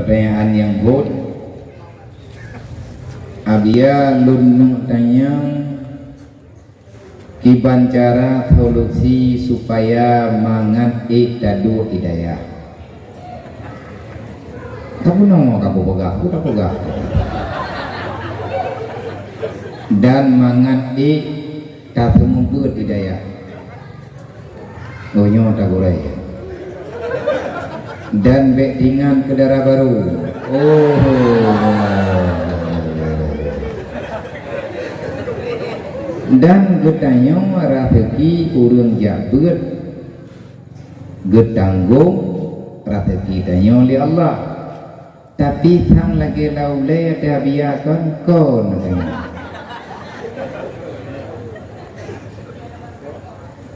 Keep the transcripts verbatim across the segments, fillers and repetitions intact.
Pertanyaan nyang buet, Abiya lôn neuk tanyong, kiban cara solusi supaya mangat ék taduek di dayah? Ka bunoe ka kupeugah, ku tapeugah. Dan mangat ék taseumeubeuet di dayah. Oh, nyoe tagurée. Dan bék tingat keu dara barô. Oh. Dan geutanyoe raseuki ureuëng jak beuet, geutanggong raseuki tanyoe lé Allah. Tapi sang lagée lam ulée ata Abiya kon, kon.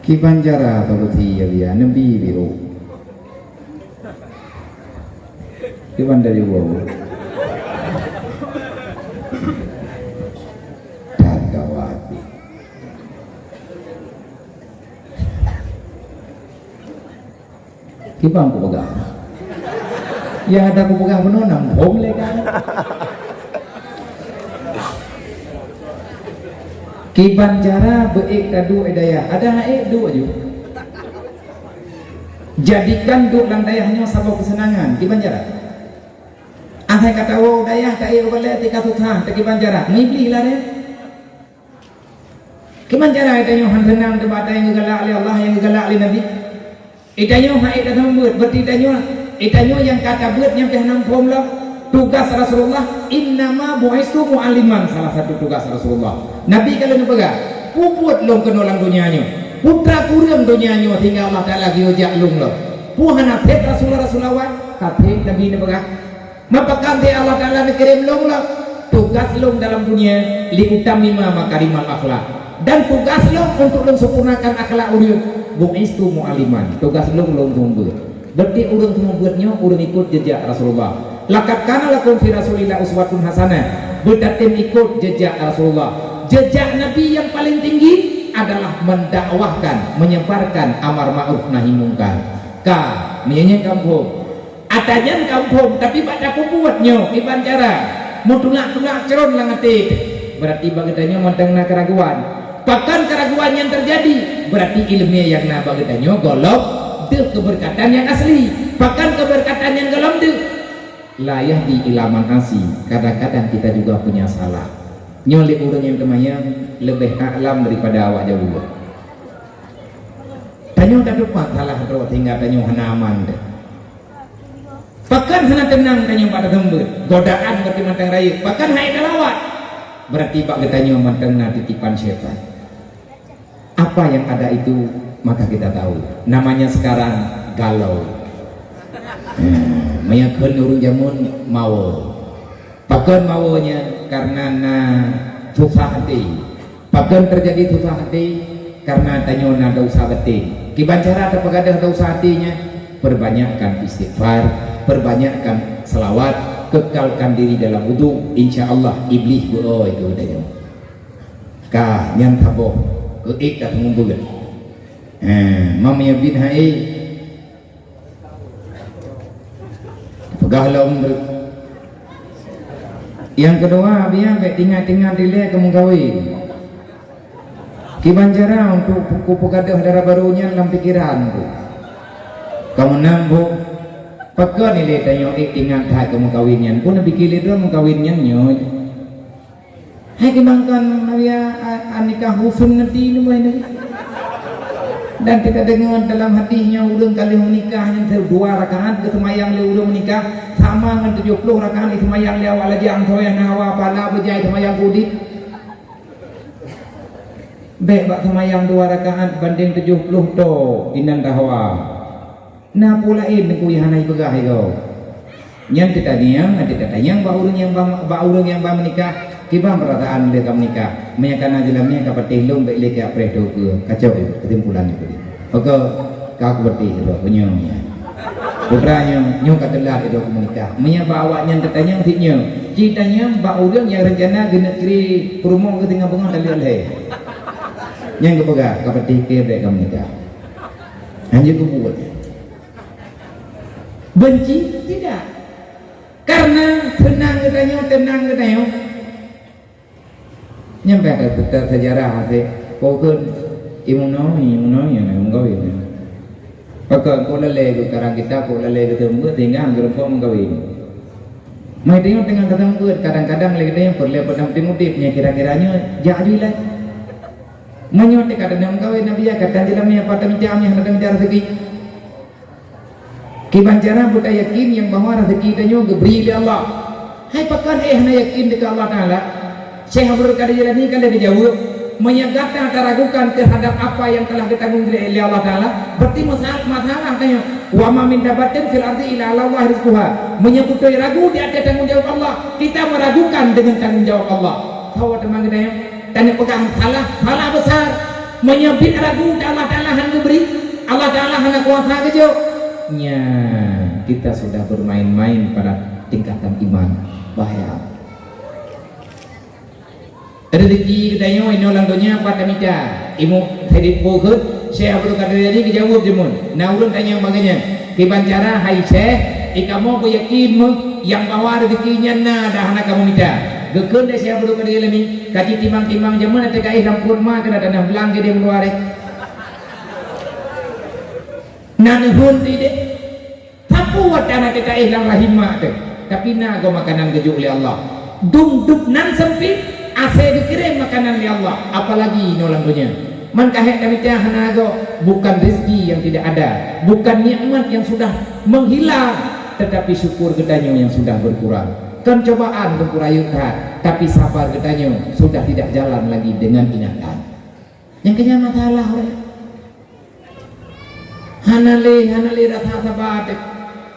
Kiban cara solusi Abiya, neubi biru. Kiban dari wow. Dan gawat. Kiban kupeugah. Ya, ada kupeugah bunoe nam hom lé kan. Kiban cara beuék taduek dayah, ada ék duek ju. Jadikan duek lam dayah nyoe saboh keuseunangan. Kiban cara? Asai ka tawoe dayah, taék u balée, tika susah, kiban cara? Meuiblih lah deh. Kiban cara tanyoe han seunang teuh bak ata nyang geugalak lé Allah, nyang geugalak lé Nabi? Tanyoe han ék taseumeubeuet, berarti tanyoe, tanyoe nyang ka tabeuet nyan pih hana muphom lom. Tugas Rasulullah, "Innama bu'istu mu'alliman," salah satu tugas Rasulullah. Nabi ka lheueh neupeugah, "Peue buet lôn keunoe lam donya nyoe? Peue kureueng donya nyoe sehingga Allah Taala geuyue jak lôn lom?" Peue hana that Rasulullah, Rasulullah awai? Ka that Nabi neupeugah. Maka kan Allah Taala neukirém lôn lah. Tugas lôn dalam dunia, "Li utammima makarimal akhlak." Dan tugas lôn untuk lôn sempurnakan akhlak ureuëng. "Bu'istu mu'alliman." Tugas lôn, lôn seumeubeuet. Berarti ureuëng seumeubeuet nyoe ureuëng ikut jejak Rasulullah. "Laqad kana lakum fi Rasulillah uswatun hasanah." Beutatem ikut jejak Rasulullah. Jejak Nabi yang paling tinggi adalah mendakwahkan, menyebarkan amar ma'ruf nahi mungkar. Ka, meunyoe nyan kamoe Ata nyan kamoe, tapi bak tapeubuet nyoe kiban cara meutulak-tulak cron lam até, berarti bak geutanyoe mantong na keuraguan. Pakon keuraguan nyang teujadi? Berarti iéleumé nyang na bak geutanyoe gohlom deuh keubeurkatan nyang asli. Pakon keubeurkatan nyang gohlom deuh? La yahdi ila man asi. Kadang-kadang kita juga punya salah. Nyoe lé ureuëng nyang teumanyong leubeh a'lam daripada awak jaweub. Tanyoe tatupat salah droe sehingga tanyoe hana aman teuh. Pakon hana teunang tanyoe bak taseumeubeuet? Godaan bak mantong rayeuk. Pakon han ék talawat? Berarti bak geutanyoe mantong na titipan syaitan. Apa yang ada itu, maka kita tahu. Namanya sekarang galau. Hmm, meunyoe kheun ureuëng jameun mawoe. Pakon mawoe nyan? Karena na susah até. Pakon teujadi susah até? Karena tanyoe na desya batin. Kiban cara tapeugadôh desya até nyan? Perbanyakkan istighfar, perbanyakkan salawat, kekalkan diri dalam wudu, insya Allah Iblih beu-oi keu tanyoe. Ka nyan saboh keu ék ka peungumbul. Ha, mam ya bin hai. Peugah lom. Nyang keudua, biang bék tingat-tingat dilée keu meukawen. Kiban cara untuk kupeugadôh dara barô nyan lam pikeran ku. Kamoe nang bu, pakon ilée tanyoe ék tingat that keu meukawen nyan? Pun pike lé droe meukawen nyan nyoe. Hai keumbangkan Maria, a-, a-, nikah khusun nanti ni, boh, ni. Dan kita dengar dalam hadisnya, ureuëng ka lheueh menikah nyan dua rakaat geuseumayang lé ureuëng menikah sama ngon tujoh ploh rakaat iseumayang lé awak lajang, soe na hawa pahala beujai seumayang keu udeb. Bék bak seumayang dua rakaat bandeng tujoh ploh toe inan tahawa. Na peue laén Teungku nyang hana jipeugah lé gob. Nyan teutanyong, nyan teutanyong bak ureuëng nyang ba, bak ureuëng nyang ba meunikah, kiban peurasaan lé ka meunikah. Meunyo kana jeulamé ka patéh lôn bék lé keu apreh teuh keu kacok keusimpulan nyoe tadi. Maka ka kupatéh lôn meunyoe nyan. Putra nyoe, nyoe ka teulat lé lôn meunikah. Meunyo bak awak nyan teutanyong sit nyoe, ci tanyong bak ureuëng nyang reuncana geuneuk kiri peurumoh keu singoh beungoh taleuek lhée. Nyan geupeugah ka patéh keu bék ka meunikah. Hanjeuet geubuet. Benci? Tidak. Karena seunang geutanyoe, teunang geutanyoe. Nyan ka teupeue sejarah hase, pakon imeum Nawawi, imeum Nawawi nyang na meugawi. Pakon, kok lalée geukarang kitab, kok lalée geuteumeung, tinggai geureumpok meugawi. Mai tanyoe teungoh tateumeung, kadang-kadang lé geutanyoe peureulée peudong udeb nyang kira-kira nyoe jak dilai. Meunyoe teuka teunang meugawi, Nabi ya, kata jeulamé apa tamita nyang hana tamita rezeki. Kiban cara beutayakin nyang bahwa rezeki tanyoe geubri lé Allah. Hai pakon éh hana yakin deungon Allah Taala? Syekh Abdul Qadir Jailani ka lheueh geujaweueb, meunyoe gata taragukan teuhadab apa nyang telah geutanggong lé, lé Allah Taala, berarti masa-, masalah tanyoe. Wa ma min dabbatin fil ardi illa 'alallahi rizquha. Meunyoe beutôi ragu di ateueh tanggong jaweueb Allah, kita meragukan dengan tanggong jaweueb Allah. Sawa teuma geutanyoe. Tanyoe peugah salah, salah besar. Meunyoe biet ragu, Allah Taala hana geubri, Allah Taala hana kuasa geujok. Nyan, kita sudah bermain-main pada tingkatan iman. Bahaya. Rezeki geutanyoe inoe lam donya pat tamita. Imeum Saidit Bukhut, Syekh Abdul Qadir Jailani geujaweueb jeumon. Na ureuëng tanyong bak geuhnyan, "Kiban cara hai Syekh, i kamoe beuyakin meuh nyang bahwa rezeki nyan na dan hana kamoe mita?" Geukheun lé Syekh Abdul Qadir Jailani, "Ka jitimang-timang jameun ateueh kaéh lam pruet ma keunan tanah blang keudeh meuluwa reh." Na neuhon sideh. Sapeue watée na teukaéh lam rahim mak teuh, tapi na goe makanan geujok lé Allah. Dum dub nan sempit, asai geukirém makanan lé Allah, apalagi inoe lam donya. Man ka hék tamita hana goe, bukan rezeki yang tidak ada, bukan nikmat yang sudah menghilang, tetapi syukur geutanyoe yang sudah berkurang. Kon cobaan teungku rayeuk that, tapi sabar geutanyoe sudah tidak jalan lagi dengan ingatan. Nyang keunyan masalah, weh. Hana lé, hana lé rasa saba teuh.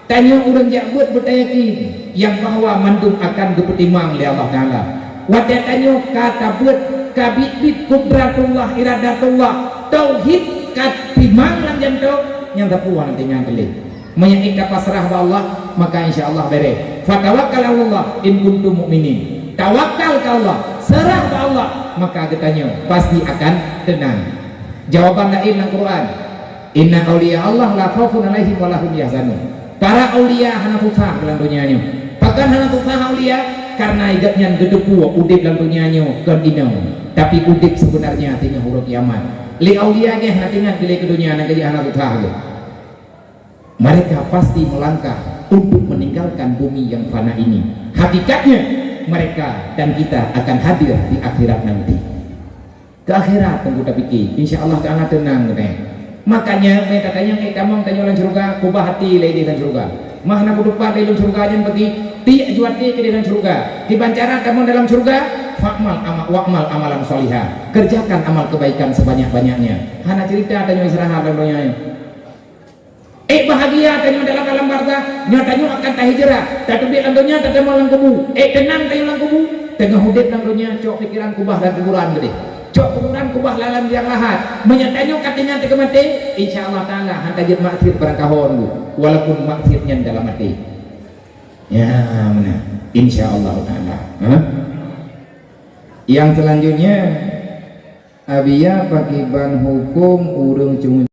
Tanyoe ureuëng jak beuet beutayakin nyang bahwa mandum akan geupeutimang lé Allah Taala. Watée tanyoe ka tabeuet, ka biet-biet kudratullah, iradatullah, tauhid ka timang lam jantong, nyang sapeue hana teuingat lé. Meunyoe ka pasrah bak Allah, maka insya Allah beres. Fatawakkal 'alallah in kuntum mu'minin. Tawakal keu Allah, seurah bak Allah, maka geutanyoe pasti akan teunang. Jawaban laén lam Quran, "Inna auliya Allah la khaufun 'alaihim wa la hum yahzanun." Para aulia hana susah lam donya nyoe. Pakon hana susah aulia? Karena gobnyan geuteupeue udeb lam donya nyoe kon inoe, tapi udeb sebenarnya teungoh uroe kiamat. Lé aulia nyan hana teuingat lé keu donya, na keuh hana susah lé. Mereka pasti melangkah untuk meninggalkan bumi yang fana ini. Hakikatnya, mereka dan kita akan hadir di akhirat nanti. Keu akhirat teungku tapike, insya Allah Taala teunang geutanyoe. Makanya, meutatanyong, "Eh, tamong tanyoe lam syeuruga?" Kubah até lé ideh lam syeuruga. Mah na kutupat lé lôn syeuruga nyan bagi tiek juat até keu ideh lam syeuruga. Kiban cara tamong dalam syeuruga, fa'mal ama-, wa'mal amalan shaliha. Kerjakan amal kebaikan sebanyak-banyaknya. Hana cerita tanyoe istirahat lam donya nyoe. Ék bahagia tanyoe dalam alam barzakh, nyoe tanyoe akan tahijrah, tateubiet lam donya, tatamong lam kubu. Ék teunang tanyoe lam kubu, teungoh udeb lam donya, cok pikeran kubah dan kuburan keudeh. Cok kuburan kubah lam alam nyang lahat. Meunyoe tanyoe ka teuingat keu maté, insya Allah Taala hana jeuet maksiet barangkaho, walaupun maksiet nyan dalam até. Ya, meunan. Insya Allah Taala. Ha? Yang selanjutnya, Abiya pakiban huköm ureuëng cungueng